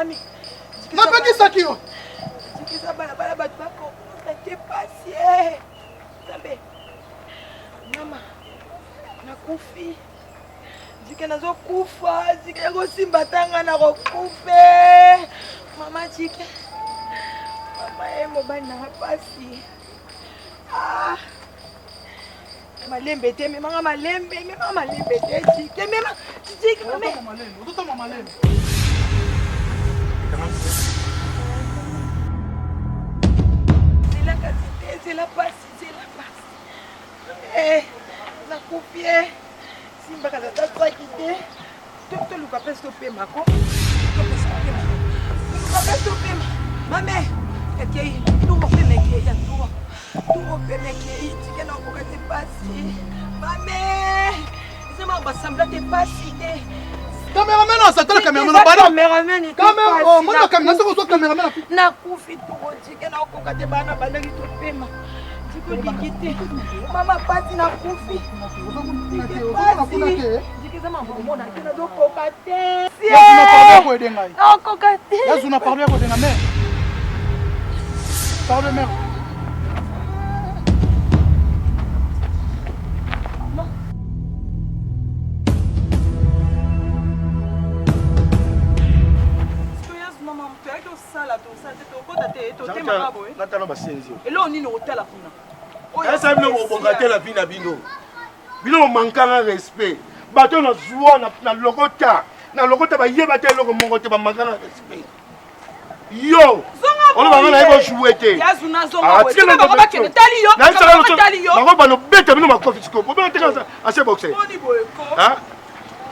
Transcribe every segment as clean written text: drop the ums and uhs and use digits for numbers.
Mami. Napekisaki yo. Jikisa balabala bato bakokuta te pasi. Eh. Nzambe. Mama. Nakufi. Jike nazokufa. Jike ekosimba tanga nakokufe. Mama Jike. Mama ye mobali nanga pasi. Ah. Malembe te, memanga malembe, memanga malembe te, Jike, mema, Jike, mame. Ozotanga malembe. Zela kasi te, zela pasi, zela pasi. Eh, nakufi eh. Simba kasi ata saki te. Toluka mpe topema ko. Toluka mpe topema. Mame, ekei, turo pema ekei ya turo. Turo pema ekei, tika na okoka te pasi. Mame, eza ma basambla te pasi te. Cameraman asatala cameraman bana. Cameraman. Camera, oh, mona cameraman, soko so cameraman. Nakufi turo tika na okoka te bana bandaki topema. Tikolingi te. Mama pasi nakufi. Nazokoka te. Nakoka te. Yazuna pardon ya kodenga mère. Pardon mère. Natala basenzi. Eloko nini otala kuna? Esa bino bobonga te la vie na bino. Bino bomankanga respect. Bato na zuwa na lokota. Na lokota bayeba te eloko moko te bamankanga respect. Yo! Oloba nga nayebi ojoue te. Bango balobeta bino makofi sikoyo. Bobenga te ase boxe.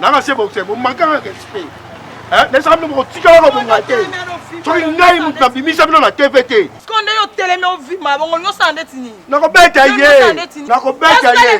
Nanga se boxe bomankanga respect. Nayebisaka bino bokotikala kobonga te. Soki ngai moto nabimisa bino na TV te. Sikoyo nde yo otelemi ovima bongo olingi osala ndeti nini? Nakobeta ye. Nakobeta ye.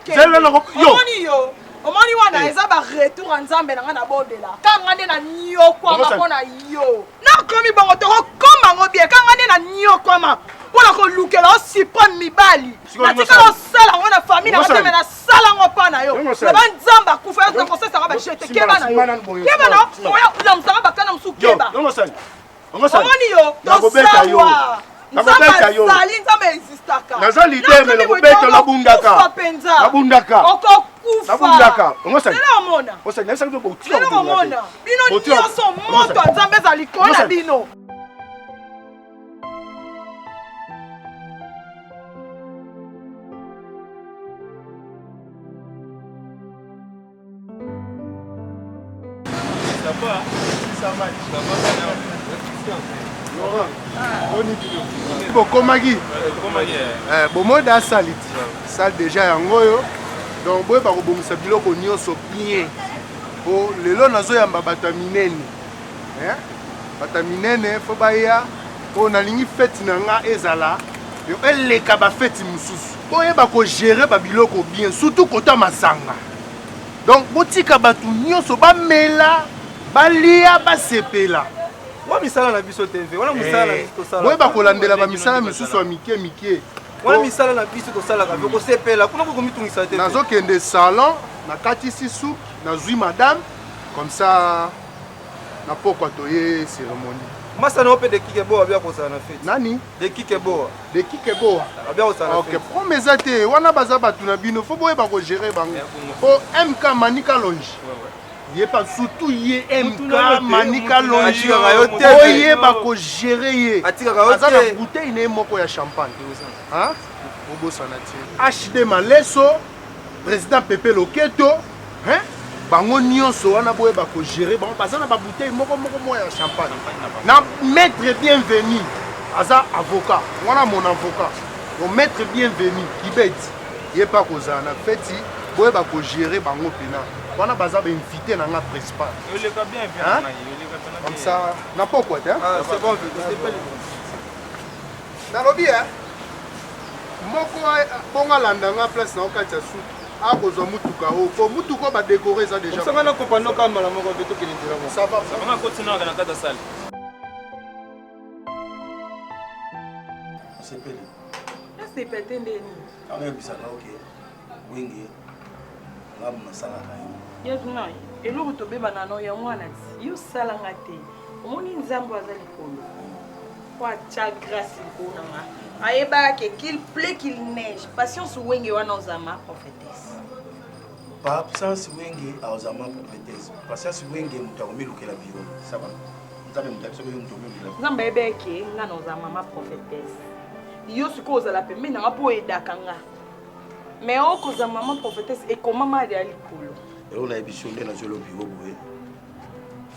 Zela nako yo. Omoni yo. Omoni wana eza ba retour ya Nzambe na ngai nabondela. Ka ngai nde na nyokwama mpo na yo. Nakomi bongo tokokoma ngo bien. Ka ngai nde na nyokwama mpo na kolukela yo supreme mibali. Natikala osala yango na famille na ngai te mais nasala yango mpa na yo. Loba Nzambe akufa yo nakosalisa nga ba jeu te. Keba na yo. Keba na yo. Oya olamusaka bakana mosusu keba. Omoni yo tosawa. Nzambe azali, Nzambe existaka. Naza leader mais nakobeta nabundaka. Nabundaka. Okokufa. Nabundaka. Ongosani. Zela omona. Osani nayebisaki bino botika Zela omona. Bino nyonso moto ya Nzambe ezala likolo na bino. Bokomaki eh, bomoi da sali ti sale deja yango oyo donc boyeba kobongisa biloko nyonso bien po lelo nazoyamba bato ya minene eh? bato ya minene fo baya po nalingi feti na nga ezala eleka bafeti mosusu boyeba kogere babiloko bien surtout kota masanga Donc botika batu nyoso bamela, balia, basepela. Wana misala na biso TV, wana misala na biso tosala. Boyeba kolandela ba misala misusu ya mike mike. Wana misala na biso tosalaka, mm. kosepela kuna komitungisa te. Nazokende salon, nakatisi suki, nazwi madame, comme ça na pokwa toye cérémonie. Masa na yo mpe de kike boa abia kozala na feti. Nani? De kike boa. De kike boa. Abia kozala na Ok, problème eza te, wana baza bato na bino, faut boyeba ko gérer bango. Po MK Manika Longi. Ye pa surtout ye MK Manika Longi. Oyeba ko gérer ye. Aza na bouteille na ye moko ya champagne. Hein? Bobosana te. HD Maleso President Pepe Loketo, hein? Bango nyonso wana boyeba ko gérer bango baza na ba bouteille moko moko moko ya champagne. Na maître bienvenu aza avocat, wana mon avocat. Donc maître bienvenu Kibeti ye pa kozala na feti boyeba ko gérer bango pena. Wana baza ba invité na nga principal. Yoleka bien bien hein? na yoleka bien. Comme ça na pokwa te. Hein? Ah, c'est bon, c'est bon. Nalobi hein? Moko bongo alanda nga place na okati ya suki akozwa mutuka oyo po mutuka oyo ba decore eza deja. Sanga na kopano ka mbala moko pe tokende nzela moko. Ça va. Ça va koti na na kata salle. Osepeli. Nasepeli te nde nini? Nayebisaka oke wenge nga nasalaka yo. Yesu ngai. Eloko tobebana no yango wana ti. Yo sala nga te. Omoni Nzambe aza likolo. Po atia grâce likolo na nga. Ayebaka ke qu'il pleut qu'il neige. Patience Wenge wana ozala ma prophétesse. Patience Wenge azala ma prophétesse. Patience Wenge moto akomilukela bureau. Ça va? Nzambe moto ayebi soki yo moto omilukela. Nzambe ayebaka ke nga na ozala mama prophétesse. Yo sikoyo ozala pembeni na nga po oyedaka nga. Mais okozala mama prophétesse ekomama ya likolo. Eloko nayebi biso nde nazweli bureau boye.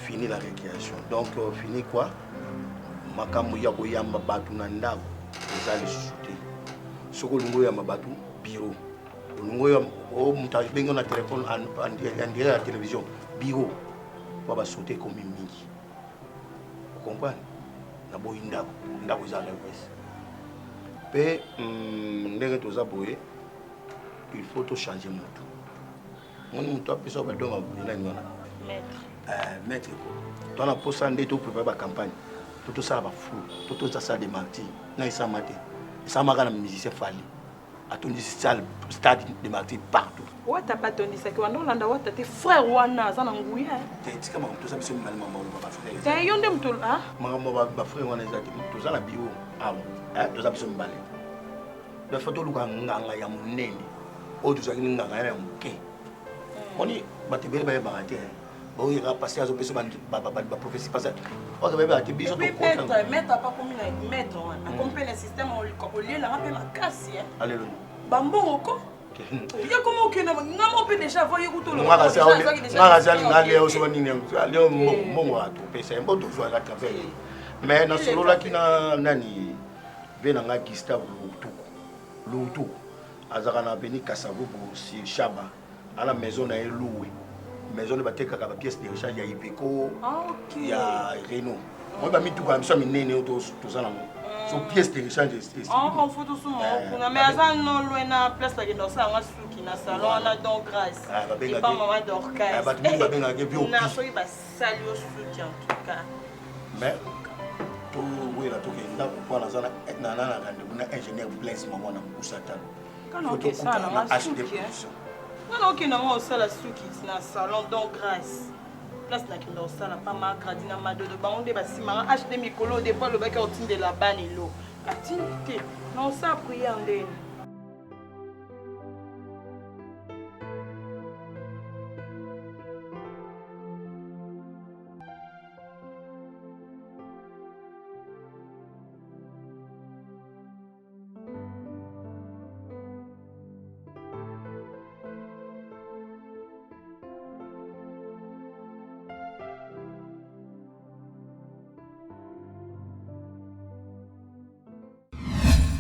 Fini la récréation. Donc euh, fini quoi? Makambo ya koyamba bato na ndako eza lisusu te. Soki olingi oyamba bato bureau. Olingi oyamba moto abengi na telefone en direct ya télévision bureau. Po basote ekomi mingi. Comprendre? Naboyi ndako. Ndako eza reverse. Pe ndenge toza boye il faut to changer motu. Moni moto apesa ba don ya nani wana? Maître. Euh, maître ko. To na posa nde to préparer ba campagne. To to sala ba fou, to to sala des martyrs. Na esama te. Esama kana musicien Fally. Atondisi salle stade de martyrs partout. Wata pa atondisaki wana olanda wata te frère wana aza na nguya. Te tika makambo toza biso mibale makambo ba frère. Te yo nde moto ah. Makambo ba frère wana eza te toza na bureau awa. Eh toza biso mibale. Donc faut toluka nganga ya monene oyo tozalaki ni nganga ya moke. Moni bato ebele bayebaka te. Baoyeka pasteur azopesa ba prophétie pasteur. Oyo bayebaka te biso tokota. Maître apa komi na maître wana. Akomi mpe na système olielanga mpe makasi. Alelo. Bambongo ko. Ye koma okenda nga mo mpe déjà avo ye kutu nga kasi alinga alia osoba nini alia mbongo atopesa ye mpo tozwaka travers ye mais nasololaki na nani ve na nga Gustave Lutuku Lutuku azalaka na avenue Kasavubu sur Shaba ana maison na ye loué maison nde batekaka ba pièces de rechange ya Iveco ya Renault moi bamituka na biso ya minene oyo toza nango so pièce de rechange. Kuna mais aza no loin na place bakenda kosala nga suki na salon wana don grâce epa mama Dorcas. Bato mingi babengaka ye. Na soki basali yo suki en tout cas. Mais towela tokende ndako mpo naza na na rendez-vous na ingénieur Blaise mama na mokusa talo. Kana nga suki nga na okenda nga osala suki na salon don grâce place nakenda kosala pa magradi na madodo bango nde basimanga hd mikolo depo alobaki akotindela bana elo atindi te na osala priere ndeni.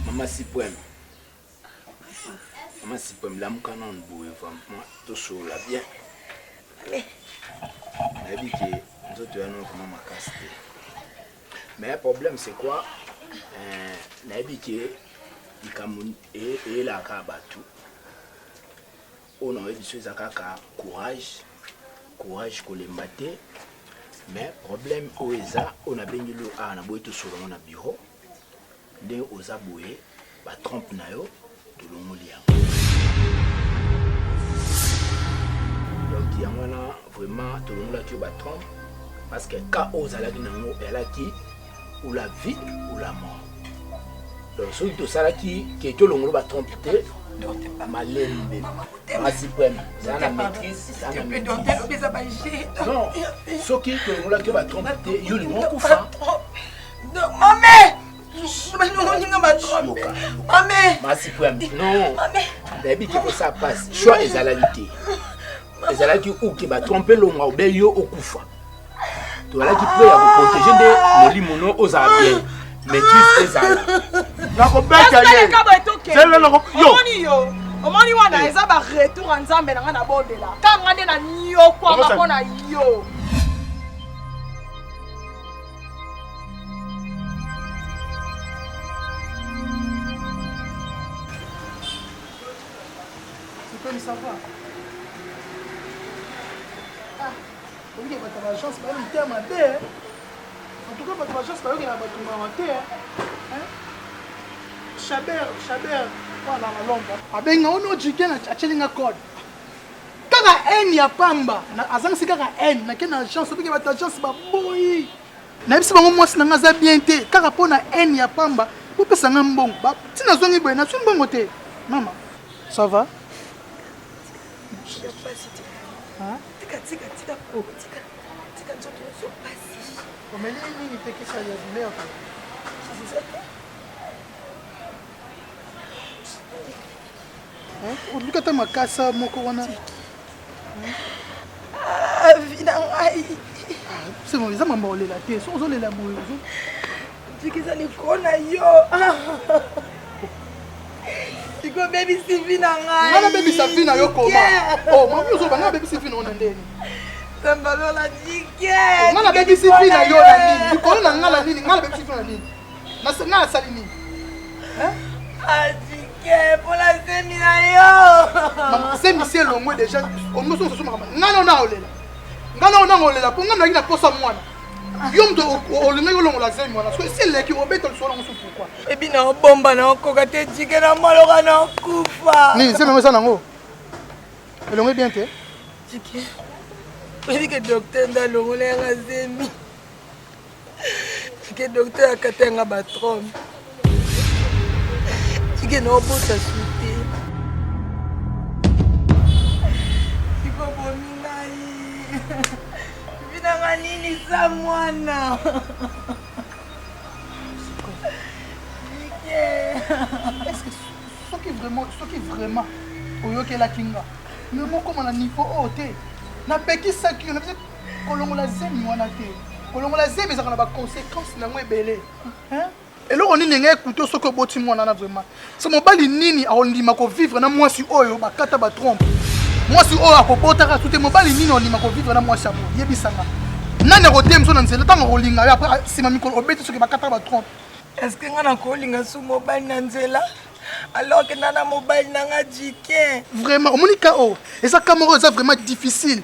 Mama Suprême. Mama Suprême, lamuka nanu boye vraiment tosolola bien. Nayebi ke nzoto ya nano vraiment makasi te. Mais problème c'est quoi? Euh, nayebi ke likambo eyelaka bato oyo nayebi biso eza kaka courage courage kolemba te. Mais problème oyo eza oyo nabengeli yo awa naboyi tosolola na bureau ndenge oza boye batrompe na yo tolongoli yango. Donc yango wana vraiment tolongolaki yo batrompe parce que cas oyo ozalaki nango ezalaki ou la vie ou la mort. Donc soki tosalaki ke tolongolo batrompe te malembe masipreme eza na maîtrise eza na maîtrise. Non, soki tolongolaki yo batrompe te yo olingi okufa. Mame! Mame! Masipreme non, nayebi ke kosala mpasi choix ezalaki te ezalaki uke batrompe elonga obe yo okufa. Tozalaki pre ya koprotege nde molimo no ozala bien maîtrise ezala. Nakobeta ye. Omoni yo omoni wana eza baretour ya Nzambe na nga na bondela ka nga nde na niokwama mpo na yo. Suprême, ça va? Ah, oyebi bato ya baagence baye mitema mabe. En tout cas bato ya baagence bayokela bato mawa te. Chaber, Chaber wana na Londres abenga ono jiken atieli nga code. Kaka haine ya pamba, azangisi kaka haine. Nake na agence, obike bato agence baboyi. Nayebisi bango mwasi na nga aza bien te, kaka mpo na haine ya pamba, bopesa nga mbongo. Ba ti nazongi boye, nazwi mbongo te. Mama, ça va? Tika, tika, tika, tika, tika nzoto nyonso pasi. Omeli nini te kisa ya douleur te? Eza te. Oluki ata makasa moko wana. Ah, vie na ngai. Ah, c'est bon, eza mambo olela te. Soki ozolela boye ozo Jiki eza likolo na yo. Jiki obebisi vie na ngai. Nga nabebisa vie na yo koma. Oh, mami ozoba nga nabebisi vie na yo na ndeni. Sambalola Jiki. Nga nabebisi vie na yo na nini? Likolo na nga na nini? Nga nabebisi vie na nini? Nga nasali nini? Ajike mpo na zemi na yo. Zemi si elongwe deja ongo soki osusu makambo. Nga na olela. Nga na olela mpo nga nazalaki na posa mwana. Yo moto olingaki olongola zemi wana soki esi eleki obeta lisolo yango so pourquoi? Ebi na obomba na okoka te jike na maloka na okufa. Nini zemi yango eza nango? Elongwe bien te? Jike oyebi ke docteur nde alongola yanga zemi. Jike docteur akata yanga batrompe. Jike na obota su te. Jike obomi ngai. Vinanga nini za mwana. Jike. Est-ce que soki vraiment soki vraiment oyokelaki nga mais mokoma na niveau oyo te napekisaki yo napesi kolongola zemi wana te kolongola zemi ezalaka na baconséquence na yango ebele eloko nini ngai ekuto soki oboti mwana na vraiment so mobali nini akondima kovivre na mwasi oyo bakata batrompe mwasi oyo akobotaka su te mobali nini akondima kovivre na mwasi yango yebisanga nani akotemisa na nzela ntango akolinga yo apres nsima mikolo obeti soki bakataka batrompe est ce que ngai nakolinga su mobali na nzela alors que nana mobali na nga jike vraiment omoni ka oyo eza ka moko eza vraiment difficile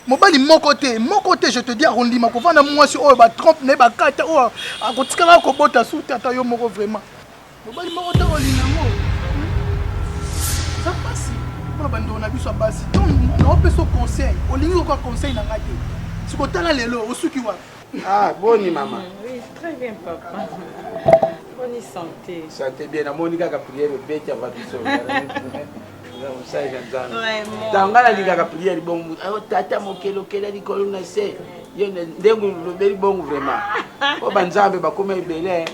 mobali moko te moko te je te dis akondima kovanda mwasi oyo batrompe na ye bakata oyo akotikala kobota su te ata yo moko vraiment mobali moko te olinga yango eza mpasi mpona bandeko na biso ya basi to naopesa conseil olingi koka conseil na ngai te sikotala lelo osuki wapi ah boni mama oui très bien papa boni santé santé bien namoni kaka prière obeti ava biso mosali ya nzambe ntango ngai nalingaka priere bongo oh, tata mokelokela likolo na se ye ndenge olobeli bongo vraiment po banzambe bakoma ebele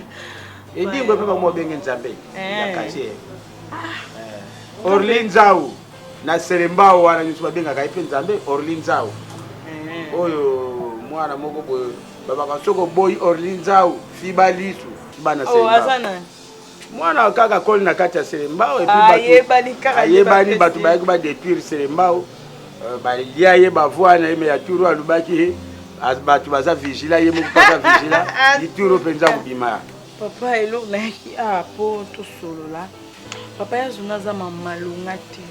edingwe mpe bango babenge nzambe ya eh. quartier ah. eh. orli nzau na selembao wana nyonso babengaka ye mpe nzambe orli nzau eh. oyo mwana moko boye babaka soki oboyi orli nzau fiba lisu bana oh, selembao mwana kaka akoli na kati ya selembao ayebani bato bayaki badetruire selembao euh, balia ye bavoi na ye me ya turo alobaki bato baza vigila ye moko baza vigila lituro mpenza kobima papa eloko nayaki awa mpo tosolola papa ya zuna aza mamalonga te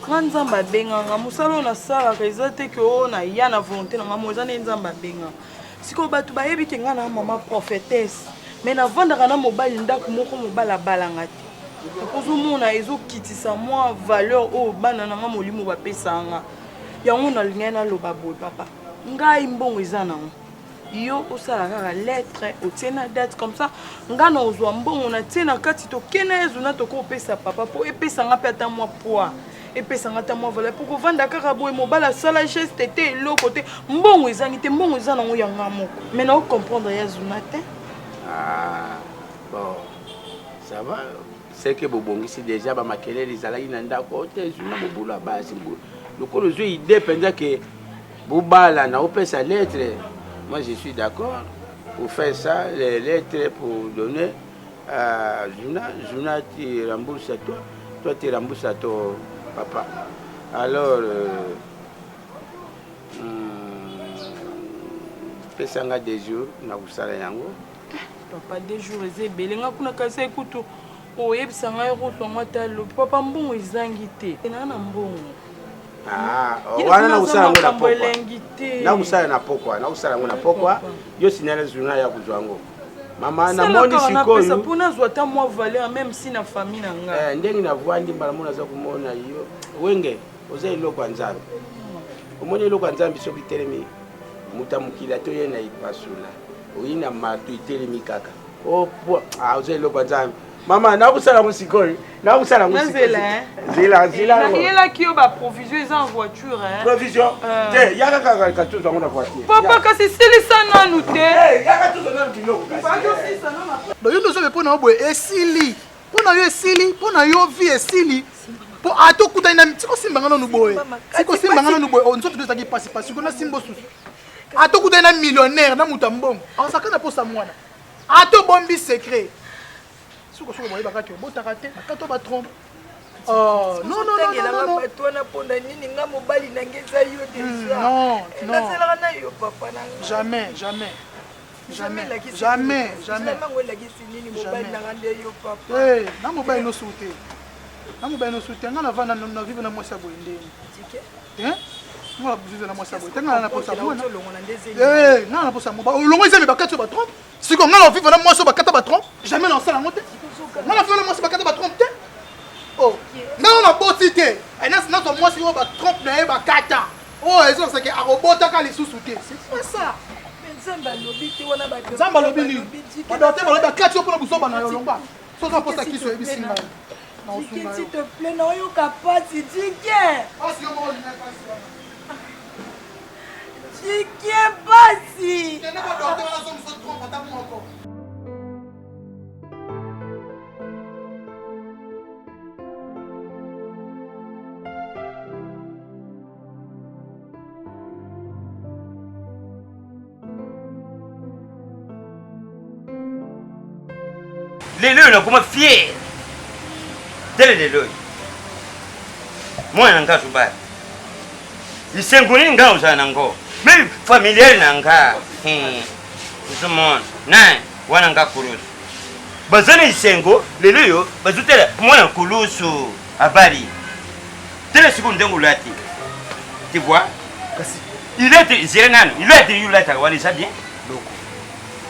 nga nzambe abenganga mosala oyo nasalaka eza te ke oyo naya na volonté na nga mo eza nde nzambe abenganga sikoyo bato bayebi ke ngai na mama prophetesse mais navandaka na mobali ndako moko mobali abalanga te ozomona ezokitisa mwa valeur oyo bana na nga molimo bapesaka nga yango nalingai naloba boye papa ngai mbongo eza nango yo osala kaka lettre otie na date comme ça ngai na ozwa mbongo natie na kati tokenda yezu na tokopesa papa mpo epesa nga mpe ata mwa poids epesa nga ata mwa valeur mpo kovanda kaka boye mobali asala geste te eloko te mbongo ezangi te mbongo eza nango ya nga moko mais nao comprendre ya zuna te ah, bon ça va c'est que bobongisi déjà bamakelele ezalaki na ndako oh, te zuna mobulu ya basi lokola ozwi idée mpenza ke bobalana opesa lettre moi je suis d'accord pour faire ça les lettres pour donner Ah, Zuna, Zuna tu rembourses à toi, toi tu rembourses à ton papa. Alors, euh, hmm, pesa nga des jours nakosala yango. Papa, des jours eza ebele nga kuna kasi ekutu oyebisa ngai roto yango ata lobi papa mbongo ezangi te naa na mbongo Ah, wana nakosala yango na pokwa nakosala na pokwa nakosala yango na pokwa yo signale zuna ya kozwa yango mama namoni sikoyo mpo nazwa ata mwa valeur même si na famille na ngai eh, ndenge navwandi mbala mona aza komona yo wenge. Oza eloko ya Nzambe. Omoni eloko ya Nzambe soki telemi moto ya mokili ata oye na epasula oyi na marto etelemi kaka oh, ah, oza eloko ya Nzambe. Mama nakosala yango sikoyo nakosala yango zela zela nayelaki yo ba provision eza en voiture hein? Provision euh. te yaka kaka katuzo yango na voiture papa kasi silisa nanu te yaka tuzo nanu biloko kasi yo nde ozobe mpo na yo boye esili mpo na yo esili mpo na yo vie esili mpo ata okutani na tika osimba nga nanu boye tika osimba nga nanu boye oh, nzoto nde ezalaki pasi pasi ko nasimba osusu ata okutani na millionnaire na moto ya mbongo azalaka na mposa mwana ata obombi secret sukasuka boyebaka ke obotaka te bakata batrompe Oh, non, non, non, non, non. bato wana mpo na nini nga mobali na nge eza yo hmm, deja non, non. nazelaka na yo papa na nga jamais jamais jamais jamais jamais yango elakisi nini mobali na nga nde yo papa eh, na mobali nosu te na mobali nosu te nga navanda na vive na mwasi ya boye ndeni te nga na vive na mwasi ya boye te nga na posa mwana eh, nga na posa mobali olongo ezemi bakati yo batrompe siko nga na vive na mwasi oyo bakata batrompe jamais na osala yango te nga na vive na mwasi bakata batrompe te oh nga na naboti te eh, nazwa mwasi oyo batrompe na ye bakata oyo ezolakisaki akobotaka lisusu te c'est pas ça nzambe alobi te wana nzambe alobi nini badokte balobi bakati yo mpona buzoba na yo longwa soki aposa kisi oyebisi ngai Dike, s'il te plaît, naoyoka pasi, Dike. Pasi yo moko olingai pasi wana. Dike pasi. Kende ba docteur wana azongisa trompe ata moko. Lelo oyo nakoma fier tele lelo oyo mwana na nga azobala lisengo nini nga ozala nango meme familiale na nga hmm. ozomona na wana nga kulusu baza na esengo lelo oyo bazotala mwana kulusu abali tele sikoyo ndenge olati tu vois kasi il est zela nanu il est yo olataka wana eza bien loko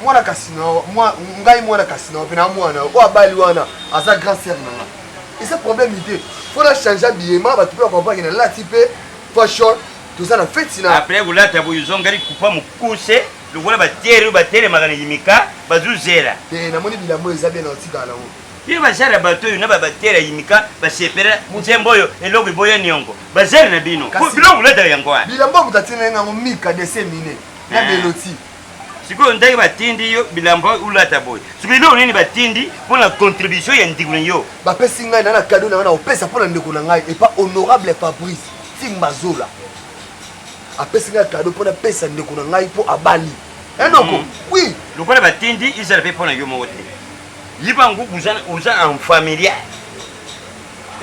mwana kasi na ngai mwana kasi na mpe na mwana oyo abali wana aza grand sœur na nga eza problème te fo na change habillement bato mpe bakomprendre nalati mpe fashion toza na feti na après kolata boye ozongeli kupa mokuse lokola batiere oyo batelemaka na yimika bazozela te namoni bilamba oyo eza bien na otikala nango bino bazala bato oyo na babatiere ya yimika basepela nzembo oyo eloko eboya niongo bazali na bino biloko kolataka yango wana bilamba oyo moto atineli yango mika desemine na eh. beloti sikoyo ndenge batindi yo bilamba olata boye sikoyo eloko nini batindi mpo na contribution ya ndeko na yo bapesi ngai na na kado na ngai na kopesa mpo na ndeko na ngai epa honorable fabrice timbazola apesi ngai kado mpo napesa ndeko na ngai mpo abali enoko eh, mm. oui lokola batindi ezala mpe mpo na yo moko te yiba yango oza en familial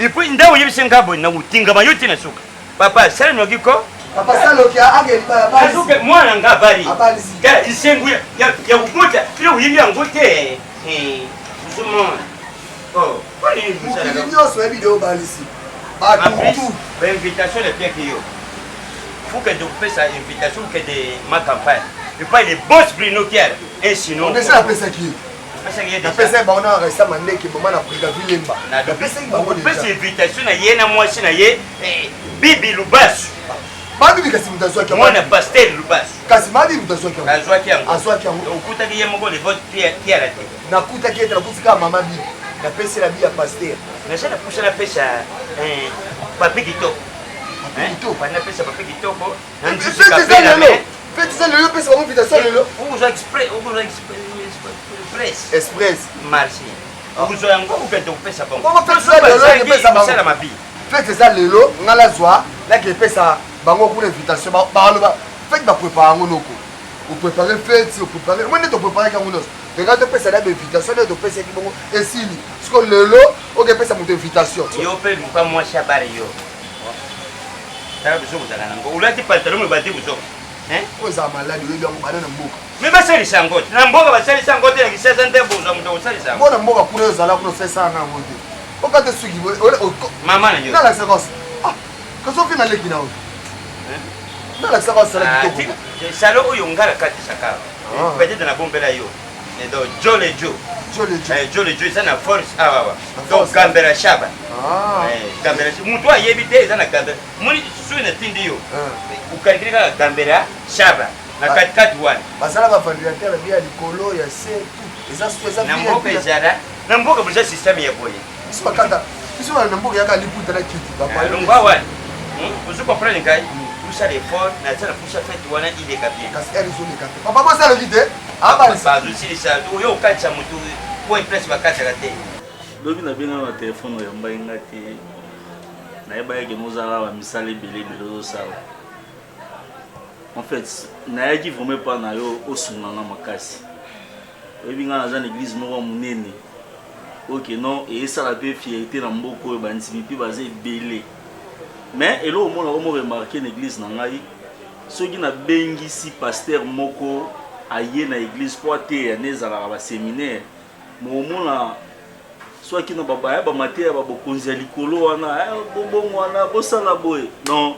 epuis nde oyebisi ngai boye nakotingama yo te na suka Papa, sala noki ko. Papa sala noki ake libala balisi. Azuke mwana nga bali. Abalisi. Kala isengu ya ya ya kubota, kila uyibi yango te. Eh, uzumona. Oh, kwani musala. Mokili nyonso yebi de obalisi. Ba tout. Ba invitation le bien que yo. Faut que de pesa invitation que de ma campagne. Et pas les boss Bruno Kier. Et sinon. On essaie apesa qui? napesaki bango na resta mandeke mama na brigavie lemba napesaki bango pesa invitation na ye na mwasi na ye eh, bibi lubasu mabibi kasi moto azwaki mwana pasteur lubasu kasi mabibi moto azwaki yango azwaki yango azwaki yango okutaki ye moko le vote kiala te nakutaki ye te nakuti kaka mama bibi napesi la bi ya pasteur naza na pusa napesa eh, papi kitoko napesa papi kitoko eza lelo feti eza lelo opesa bango invitation lelo okozwa express express marché okozwa yango okende kopesa bango feti eza lelo ngai nazwa nake epesa bango kuna invitation baloba feti baprepare yango noko oprepare feti oprepare omoi nde topreparaki yango nyonso regarde topesa na bainvitation nde topesaki bongo esili siko lelo okepesa moto invitation yo mpe luka mwasi abale yo tala buzoba ozalaka nango olati pantalon me bati buzoba oyo ezala maladi oyebi yango bana na mboka me basalisa yango te na mboka basalisa yango te na kisasa nde bozwa moto akosalisa yango na mboka kuna ezala kuna osalisa na yango te okate suki mama na yo nalakisa kasi ah, kasi ofi na leki na oyo nalakisa kasi sala ah, kitoko salo oyo nga nakatisaka ah. peut-être nabombela yo. Eh, donc jole jo jole jo eza na force awa awa donc gambela shaba ah. eh, gambela moto ayebi te eza na gambela moni soki natindi yo ah. okalikili kaka gambela shaba na ah. katikati wana basala baventilateur bia likolo ya se tout eza na mboka ezala na mboka boza systeme ya boye biso bakata biso na mboka yaka liputa na kiti longwa wana hmm? ozo comprendre ngai tosala effort naza na posa fete wana ileka bien kasi ere ezoleka te papa mwasi alobi te bazosilisa oyo okatisa motu point place bakataka te lobi nabengaka na telefone oyambaki nga te nayebaki ke nozala bamisala ebele ebele ozosala en fait nayaki vraiment epa na yo osunga nga makasi oyebi nga naza na eglise moko ya monene oyo ke non eyesala mpe fierté na mboka oyo bandimi mpe baza ebele mais eloko moko nakomo remarke na eglise na ngai soki nabengisi pasteur moko aye na eglise mpo ateya nde ezalaka baseminaire mokomona soki na babaya bamateya babokonzi ya likolo wana eh, bobongo wana bosala boye non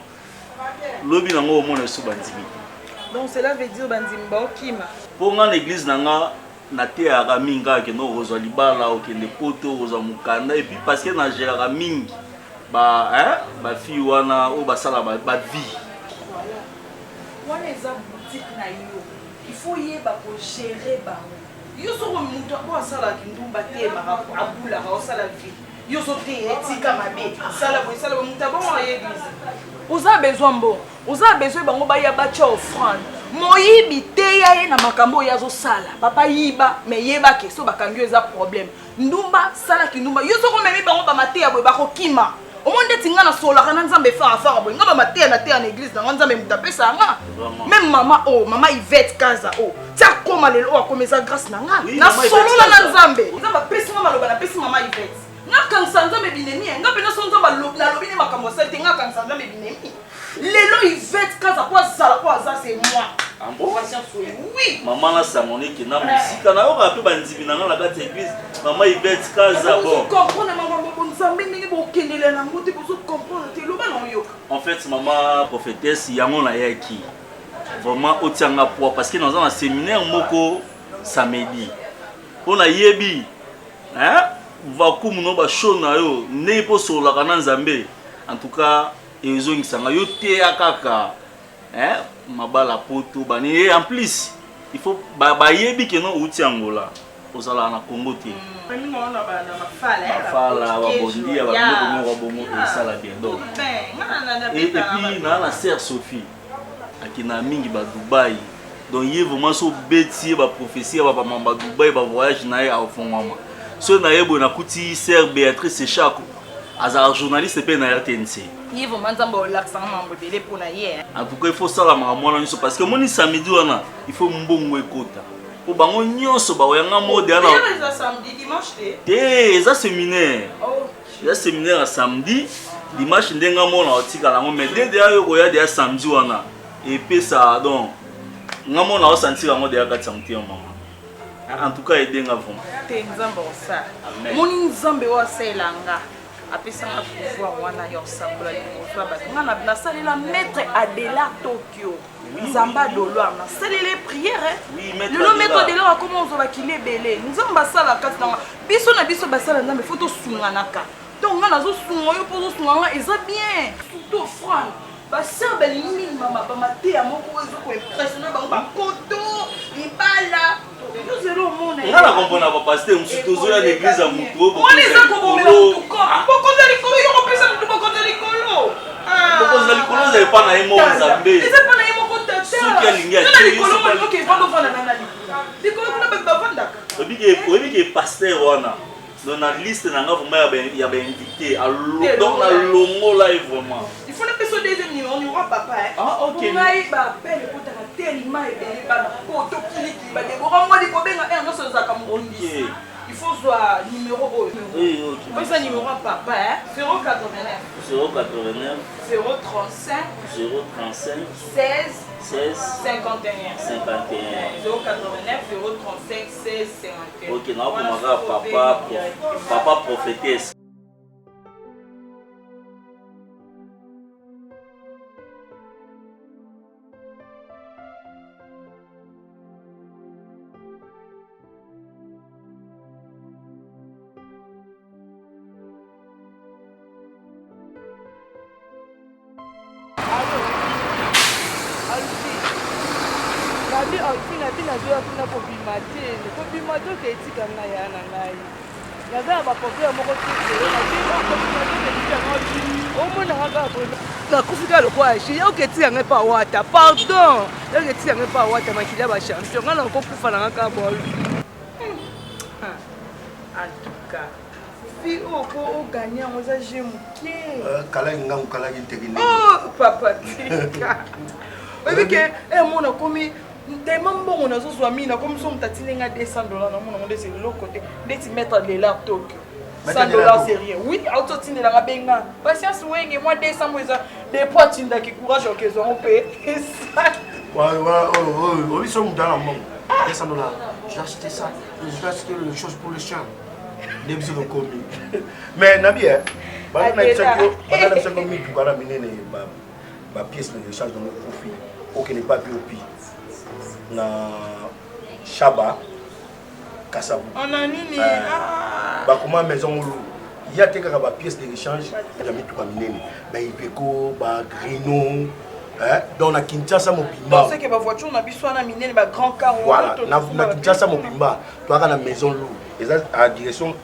lobi nango omona esu bandimi te donc cela veut dire bandimi baokima mpo nga na eglise na nga nateyaka mingi kaka kende okozwa libala okende poto okozwa mokanda epuis parce que nagelaka mingi ba hein, ba fille wana oyo basala ba, ba vie voilà wana eza boutique na yo il faut yeba ko gérer bango yo soko moto oyo asalaka kindumba ateyemaka abulaka osala vie yo ozoteya etika mabe sala boye sala boye moto abongo aye eglise oza besoin mbongo oza besoin bango baya batya offrande moyibi teya ye na makambo oyo azosala papa yiba me yeba ke so bakangi yo eza problème ndumba sala kindumba yo soki omemi bango bamateya boye bakokima omoni ndeti ngai nasololaka na nzambe farafara boye ngai bamateya nateya na eglise na ngai nzambe moto apesa nga meme mama oyo oh, mama ivete kaza oyo oh, ti akoma lelo oyo akoma eza grâce na ngai nasolola na nzambe nzambe apesi nga maloba napesi mama ivete nakangisa nzambe binemi nga mpenza so nzambe nalobi nde makambo asali te nga akangisa nzambe binemi lelo ivete kaza po azala po aza c'est moi Ah bon? Patience oyo oui mama na sango neke na mosika nayokaka mpe bandimi na ngai na kati ya eglise mama ibet kaza bon comprendre makambo bonzambe ndenge bokendela nango te bozo comprendre te loba na oyoka en fait mama prophétesse yango nayaki vraiment otia nga poids parce que naza na séminaire moko samedi mpo nayebi hein vakumu no bashow na yo ndenge mpo osololaka na nzambe en tout cas ezongisa nga yo teya kaka eh, mabala poto bani et en plus il faut bayebi ke no outi angola ozalaka na congo te bafala babondia babiloko moko ya bongo esala bien donc et puis naa na sœur sophie akendaka mingi ba dubai donc ye vraiment so obeti ye baprophétie ya bamama ba dubai bavoyage na ye afongwama soki na ye boye nakuti sœur béatrice echako azalaka journaliste mpe na rtnc ye vraiment nzambe olakisanga mambo ebele mpo na ye en tout cas il faut osala makambo wana nyonso parce que omoni samedi wana il faut mbongo ekota mpo bango nyonso bakoyanga mode wana te eza séminaire eza séminaire ya samedi dimanche nde nga mona otikala yango mais dede ayo koya deya samedi wana epesa donc nga mona osentir yango deya kati ya motema mama en tout cas aide nga vraiment te nzambe osala omoni nzambe oyo asalela nga apesa nga pouvoir wana ya kosakola liboso ya bato nga nasalela maître adela tokyo nzambe adoloir nasalela ye priere lelo maître adelar akoma ozwa bakili ebele nzambe asala kati nanga biso na biso basala nzambe fo tosunganaka donc nga nazosunga yo mpo ozosunga nga eza bien surtout offrande Ba sœur balingi mingi ba mateya moko oyo ezo ko impressionner bango ba koto libala tozela omona nga na comprendre ba pasteur mosusu tozoya na église ya motu oyo wana eza kobomela motu ko ah. bokonzi ya likolo yo kopesa motu bokonzi ya likolo ah. bokonzi ya likolo eza epa na ye moko nzambe eza epa na ye moko tata soki alingi na likolo molingo evanda ovanda na na likolo likolo kuna bato bavandaka oyebi ke pasteur wana Donc na liste na nga vraiment ya ba invité donc na longola ye vraiment. Il faut napesa deuxième numéro numéro ya papa hein. Ah OK. Ngai ba appel ekotaka tellement ebele bana poto kiliki ba Deborah mwali kobenga heure nyonso ezalaka mokundisi. Il faut zwa numéro oyo. Oui, OK. Pesa numéro ya papa hein 089 089 035 035 16 16 51 51 089 035 16 51. Ok, naokoma kaka papa, papa prophétesse. nazoya kuna kobima te kobima te oke etika ngai ya na ngai naza na baproblème moko te omonaka kaka boye nakufi kaka lokola ji yoke etika ngai mpa wata pardon yoke etika ngai mpa wata makili ya bachampion ngai nakokufa na ngai kaka bol en tout cas fille oyo po oganye yango eza jeu moke euh, kalaki ngangu kalaki nteki oh, papa tika oyebi ke emona eh, komi tellement mbongo nazozwa mingi nakomi so moto atindi nga 200 dollar namona ngo ndeti eloko te ndeti maître de l'art tokyo 100 dollars c'est rien oui auti otindelanga benga patience wenge mwa 200 mo eza depuis atindaki courage okezwa ngo mpe obiso moto ana mbongo 200 dollars je vais acheter ça je vais acheter les choses pour le chien nde biso tokomi mais nabi eh, banda na bisaki mituka na minene bapièce na rechange nango ekufi okende pa pop na shaba kasabu eh, ah. bakoma maison ngulu ye atekaka bapièce de rechange ya mituka minene baipeko bagrino donc na kinshasa mobimba bavoiture na biso wana minene bagrand car voilà na kinshasa mobimba toyaka na maison lou eza a direction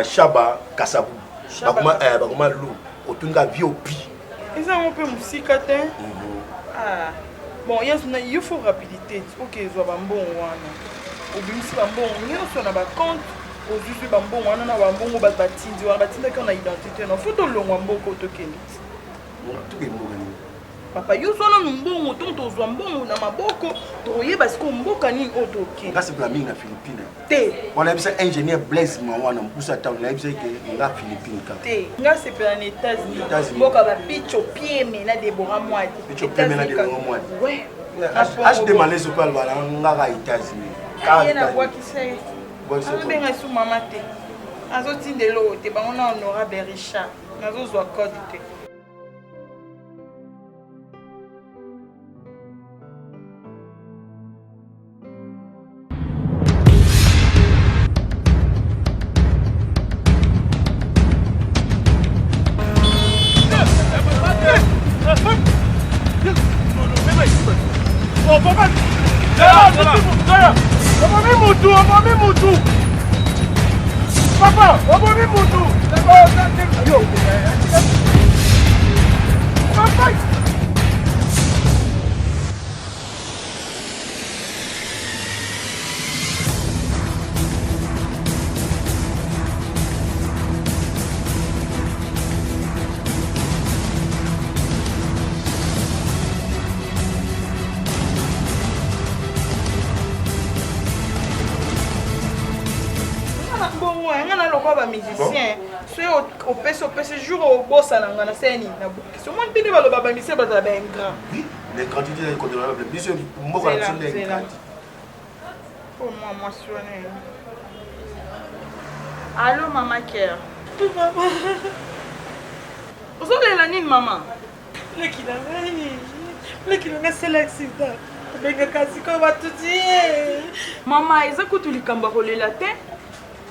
shaba kasabu bakoma eh, lou otuni ka vie opi eza yango mpe mosika te mhm. ah. bon yesu na yo faut rapidité oke ezwa bambongo wana obimisi bambongo nyonso na bacompte ozwi zwi bambongo wana na bambongo bato batindi wana batindaki yo na identité na fo tolongwa mboka tokende tokende mboka nini Papa yo zwa nanu mbongo ntongo tozwa mbongo na maboko tokoyeba sikoyo mboka nini oyo tokende. Nga sepela mingi na Philippines. Te. Wana yebisa ingénieur Blaise Mawana mpusa town na yebisa ke nga Philippines kaka. Te. Nga sepela na États-Unis. Mboka ba Picho Pieme na Deborah Mwadi. Picho Pieme na Deborah Mwadi. Ouais. HD Malaise pe alobaka na nga ka États-Unis. Ye na bwakisa ye. Azobenga su mama te. Azotinda eloko te bango na honorable Richard. Nazozwa code te. Obomi mutu, obomi mutu. Papa, obomi mutu. Bongo nga na lokwa ba musicien soki opesi opesi jour obosana nga na seni na bukisi omoni mpe nde baloba bamisie bazala ba ingrat l'ingratitude ezali condamnable biso mboka na biso nde ingratitude po mwa mwasi wana allo mama care ozolela nini mama leki na ngai leki na ngai sela accident abengaka sikoyo batuti ye mama eza kutu likambo ya kolela te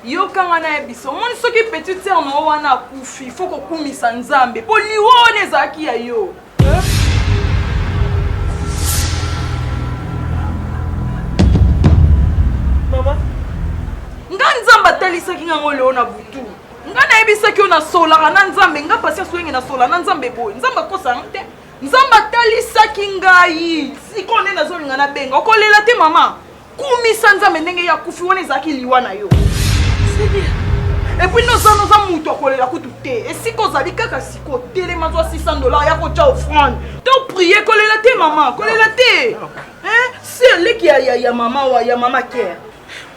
Yoka nga nayebisa, omoni soki petite sœur na yo wana akufi, faut kokumisa Nzambe po liwa wana ezalaki ya yo. Mama, nga Nzambe atalisaki nga ngo leo na butu. Nga nayebisaki yo nasolaka na Nzambe, nga Patience Wenge nasola na Nzambe boye. Nzambe akosa nga te. Nzambe atalisaki ngai. Sikoyo nde nazolinga nabenga. Okolela te mama. Kumisa Nzambe ndenge ye akufi wana ezalaki liwa na yo. Epuis noza noza moto akolela kutu te esika ozali kaka siko telema zwa 600 dollars ya kotya offrande to prie kolela te mama kolela te se leki ya, ya, ya mama wa ya mama care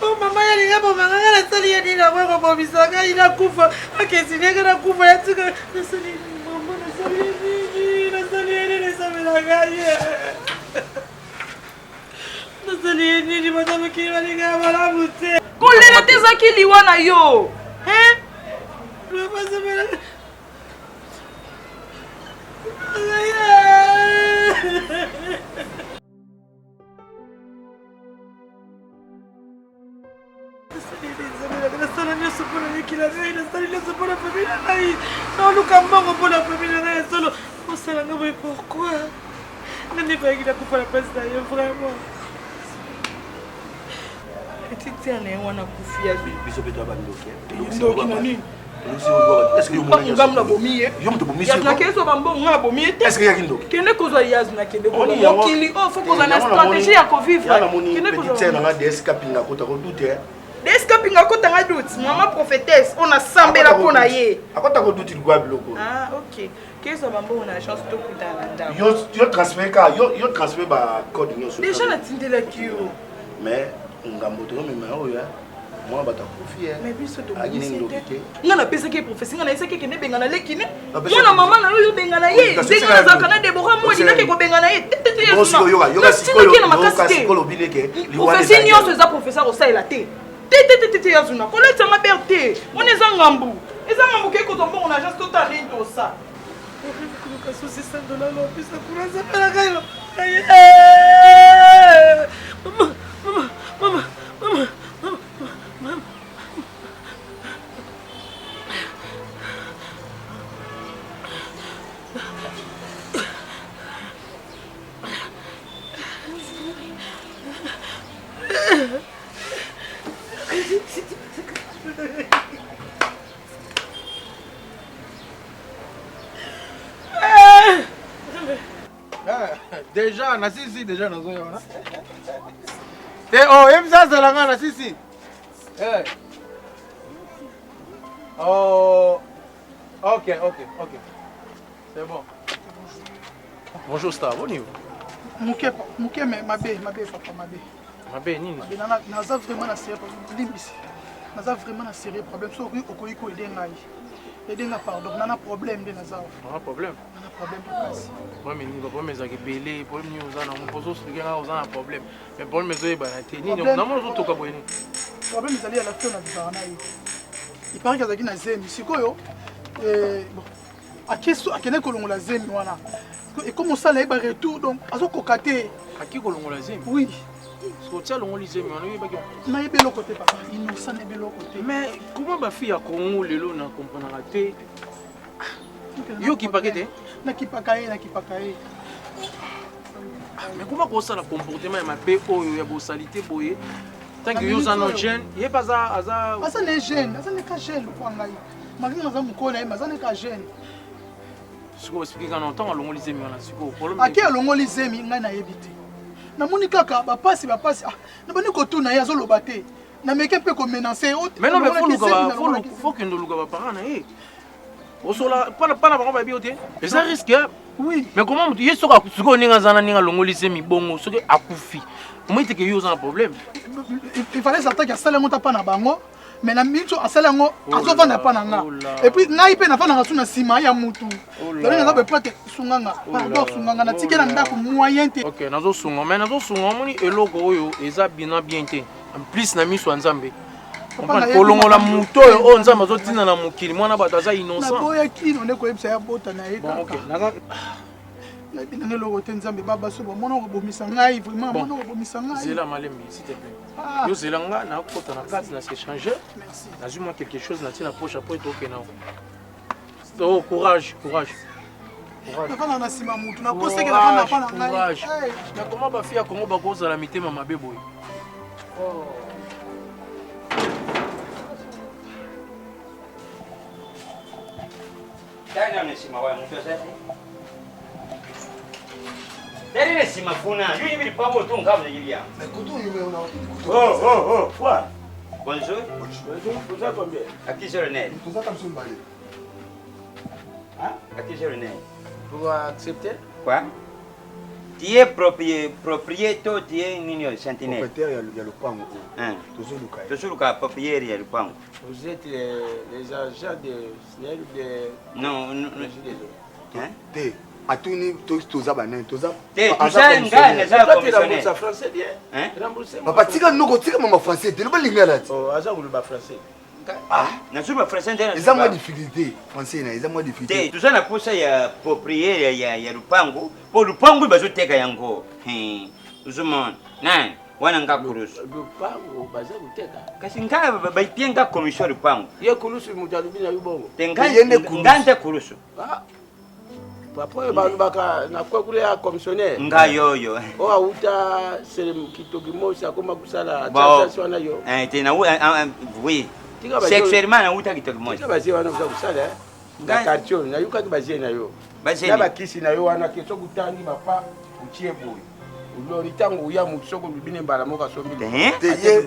Oh, mama yalinga bomanga nga nasali ye nini yango ekobomisa ngai nakufa akesili nga nakufa ya tika nasali mama nasali ye nini nasali ye nini esamela ngai Nazali ye nini bato mokili balinga ya malamu te. Kolela te ezalaki liwa na yo. Hein? Nasala nyonso mpo na leki na ngai, nasali nyonso mpo na famille na ngai, naoluka mbongo mpo na famille na ngai ya solo. Osala ngai boye pourquoi? Nani bayaki nakufa na place na yo vraiment? Petite sœur na ye wana akufi ya biso mpe toya bandoki. Ndoki na nini? Ngambo nabomi ye. Yo moto bomi Yazu nakende kozwa bambongo nga nabomi ye te. Est-ce que yaki ndoki? Kende kozwa yazu nakende kozwa mokili oyo faut kozwa na stratégie ya kovivre. Kende kozwa petite sœur na nga DS Kapinga kota ko doute. DS Kapinga kota nga doute. Maman prophétesse on asambela mpo na ye. Akota ko doute likwa biloko. Ah OK. Kezwa bambongo na agence tokutana na ndako. Yo yo transfert ka yo yo transfert ba code nyonso. Déjà natindelaki yo. Mais ngambo tozomema oyo mwana bato akufi mais biso tobongisi te nga napesaki ye prophetie nga nayesaki ekende ebengana leki ne mwana mama na yo yo obengana ye ndenge nazalaka na debora mwadi nake kobengana ye tetetenatinaki na makasi te prophetie nyonso eza prophetie akosalela te te te te te te yazuna kolatisa nga bere te wana eza ngambu eza ngambu kei kozwa mbongo na agence totala nini tosa koluka susi sandola lopesa kuna nzambelaka yo mama mama mama mama mama Déjà, na sisi déjà nazoya wana. Te oh, yebisa azala nga na sisi. Eh. Oh. OK, OK, OK. C'est bon. Bonjour Star, boni yo? Moke, moke mais mabe, mabe papa mabe. Mabe nini? Mabe nana naza vraiment na sérieux problème limbisi. Naza vraiment na sérieux problème soki okoki ko aider ngai. Aider nga pardon, nana problème nde naza. Nana problème? Nana problème makasi. Problème nini? Ba problème ezalaka ebele, problème nini oza nango? Mpo ozo expliquer nga oza na problème. Mais problème ezoyebana te. Nini namoni ozotoka boye nini? Problème ezali ya la fille na vivaka na ye. Il paraît qu'azalaki na zemi. Sikoyo eh, bon akende kolongola zemi wana ekomi osala ye baretour donc azokoka te. Ake kolongola zemi? Oui. Soki otia alongoli zemi wana oyebaki? Nayebi eloko te papa, innocent nayebi eloko te. Mais comment bafille ya Congo lelo na comprenaka te? Yo okipaka te? Nakipaka ye, nakipaka ye. Mais comment kosala comportement ya mabe oyo ya bosalite boye tant que yo oza no jeune, ye mpe aza aza aza ne jeune, aza neka jeune lokola ngai. Malgré naza mokolo na ye, mais aza neka jeune. Sikoyo explique nga ntango alongoli zemi wana sikoyo problème ake alongoli zemi ngai nayebi te. Namoni kaka bapasi bapasi, ah, nabandi kotuna ye azoloba te. Nameke mpe komenance ye. Mais non, mais faut kende oluka baparent na ye. Osola pana pana bango bayebi yo te. Eza risque. Oui. Mais comment mutu ye soki sikoyo ndenge aza na ndenge alongoli zemi bongo soki akufi omoni te ke yo oza na problème. Il fallait certain asala yango ta pa na bango. Mais na minso asala yango azovanda pa na nga. Et puis ngai mpe nafandaka su na nsima ya mutu. Nalobi naza boye po te sunga nga. Pardon sunga nga natiki na ndako moyen te. Ok nazosunga mais nazosunga omoni eloko oyo eza bina bien te. En plus na miso ya Nzambe. Kolongola moto oyo oyo Nzambe azotinda na mokili mwana bato aza innocent. Naboyaki nde koyebisa ya bota na ye kaka. Nayebi nanga eloko te Nzambe baba so bamona kobomisa ngai vraiment bamona kobomisa ngai. Zela malembe s'il te plaît. Yo zela nga nakota na kati na s'échanger. Merci. Nazwi mwa quelque chose natie na poche après tokende. Oh courage, courage. Nafanda na nsima mutu nakoseke nafanda pa na ngai. Courage. Na comment ba fille ya Congo bakozala mitema mabe boye? Tala na nsima wana moto aza te. Tala na nsima kuna, yo yebi lipango to ngambo na yebi yango. Mais kutu oyo na Oh oh oh, quoi? Bonjour. Bonjour. Vous êtes combien? À qui j'ai l'honneur? Toza kaka biso mibale. Hein? À qui j'ai l'honneur? Pour accepter? Quoi? Tu es propriétaire, tu es nini sentinelle? Propriétaire ya lopango oyo. Tozoluka ye. Tozoluka propriétaire ya lopango. Vous êtes les agents de SNEL de Non, non, non. Te, atuni toza banani toza Te, toza ngai naza commissionnaire. français bien. Hein? Papa tika noko tika mama français te loba lingala ti. Oh, aza koloba français. Ah, nazoba français nde eza mwa difficulté français na eza mwa difficulté. Te, toza na posa ya propriétaire ya ya lupango, po lupango bazoteka yango. Ozomona. Nani? Wana nga kulusu. Lupango baza koteka. Kasi nga baipie nga commission lupango. Ye kulusu moto alobi na yo bongo. Te nga nde kulusu. Ah. Papa oyo balobaka na kwekule ya commissionnaire. Ngai oyo. Oyo awuta kitoki mosi akoma kosala chasasi wana yo. Eh, te na eh, eh, oui. Sexuellement nawuta kitoki mosi. Tika bazie wana oza kosala eh. Na quartier oyo nayokaki bazie na yo. Na bakisi na yo wana ke soki otangi mapa otie boye. Olori ntango oya moto soki olobi ne mbala moko asombi.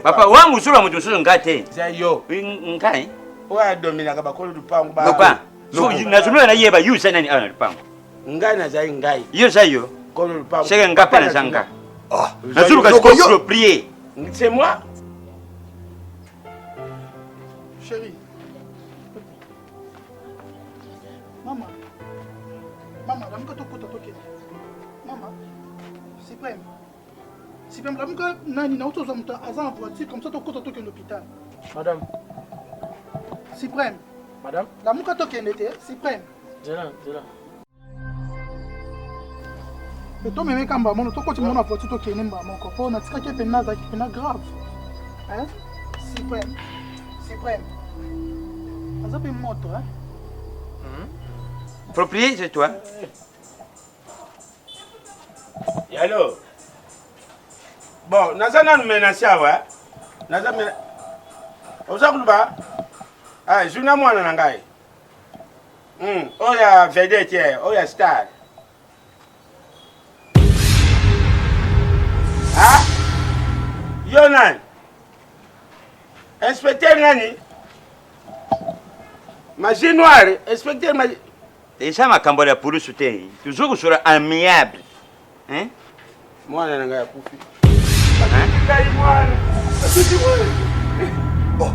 Papa wa mosusu ya moto mosusu ngai te. Eza yo. Ngai. Oyo adominaka bakolo lupango. Papa. Nazoloba nayeba yo oza nani awa na lupango. Ngai nazali ngai. Yo oza yo. Kolo lupango. Seke ngai mpe naza nga. Ah. Nazoluka sikoyo proprie. C'est moi. Chérie. Mama. Mama, lamuka tokota tokende. Mama. Suprême. Suprême, lamuka nani nauti ozwa moto aza en voiture comme ça tokota tokende hôpital. Madame. Suprême. Madame. Lamuka tokende te, Suprême. Zela, zela. Mais tomemeka mbala moko tokoti mona voiture tokende mbala moko mpo natikaki ye mpenza azalaki mpenza grave. Hein? Suprême. Suprême. Aza mpe moto, hein? Propriété, c'est toi. Yalo. Bon, naza nanu menace awa. Eh? Naza mena... Oza kuluba? Ah, zuna mwana na ngai. Oyo ya vedette, eh, oyo ya star. Ah? Yo nani? Inspecteur nani? Magie noire, inspecteur magie Eza makambo ya pulusu te. Toujours kozala amiable. Hein? Mwana na ngai akufi. Ngai mwana. Akufi mwana. Oh.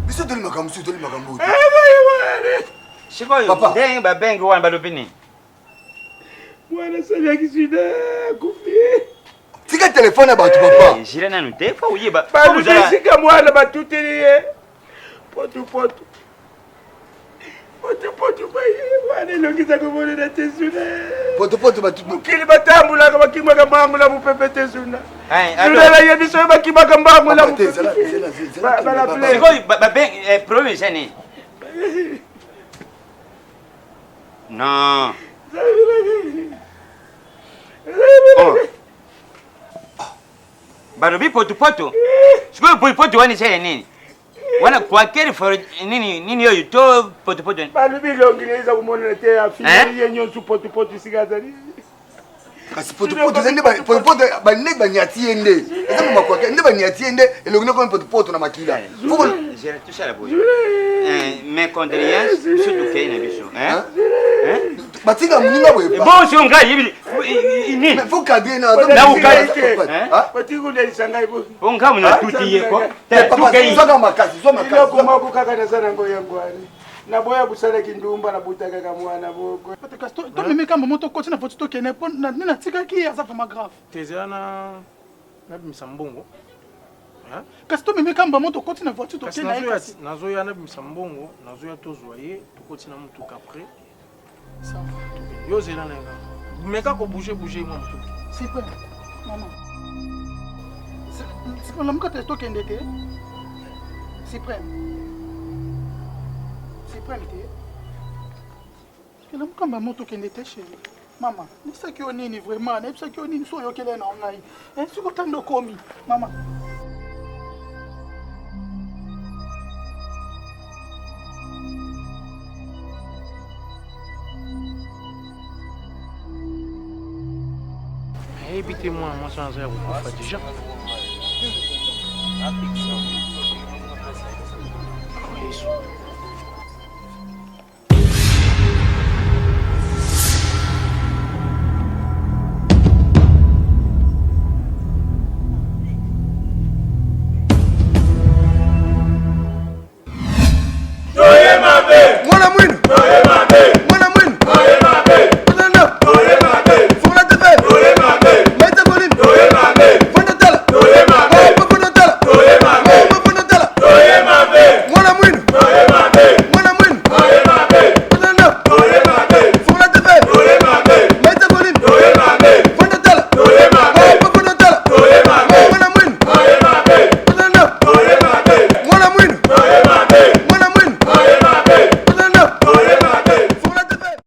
Biso toli makambo mosusu toli makambo oyo. Sikoyo ndenge babengi wana balobi nini? Mwana asalaki sida akufi. Tika telefone ya bato papa. Jira nanu te fo oyeba. Balobi esika mwana batuteli ye. Potu potu. Potupotu wana elongi eza komonana te zuna. Potupotu batu. Mokili batambulaka bakimaka mbangu na mopepe te zuna. Zuna nayebi soki bakimaka mbangu na mopepe. Sikoyo babengi problème eza nini? Non. Oh. Balobi potupotu. Sikoyo potupotu wana eza ya nini? Wana quaker for nini nini oyo to potopoto. Balobi elongi na eza komonana te afini ye nyonso potopoto esika azali. Kasi potopoto eza nde potopoto bande banyati ye nde eza mama kwake nde banyati ye nde elongi na komi potopoto na makila. Zela tosala boye. Mes condoléances biso tokei na biso. Batika moninga boye. Bon sio ngai yebi nini? Mais faut cadrer na na ukai. Batiki kolelisa ngai boye. Po ngai na tuti ye ko. Papa, makasi, zwa makasi. Eloko moko kaka naza nango yango wana. Naboya kosala kindumba nabuta kaka mwana boko. Tomemi kamba moto okoti na voiture tokende mpo nde natikaki ye aza vraiment grave. Te zela na nabimisa mbongo. Kasi tomemi kamba moto okoti na voiture tokende ye kasi. Nazoya nabimisa mbongo, nazoya tozwa ye, tokoti na motuka après. Yo zela na nga. Meka ko bouger bouger mwa motuka. Super. Maman. Suprême, lamuka te tokende te. Suprême. Suprême te. Lamuka mama tokende te chérie. Mama, nayebisaki yo nini vraiment? Nayebisaki yo nini so oyokele na ngai? Eh, soki otandi okomi. Mama. Nayebi te mwana mwasi wana aza ya kokufa deja.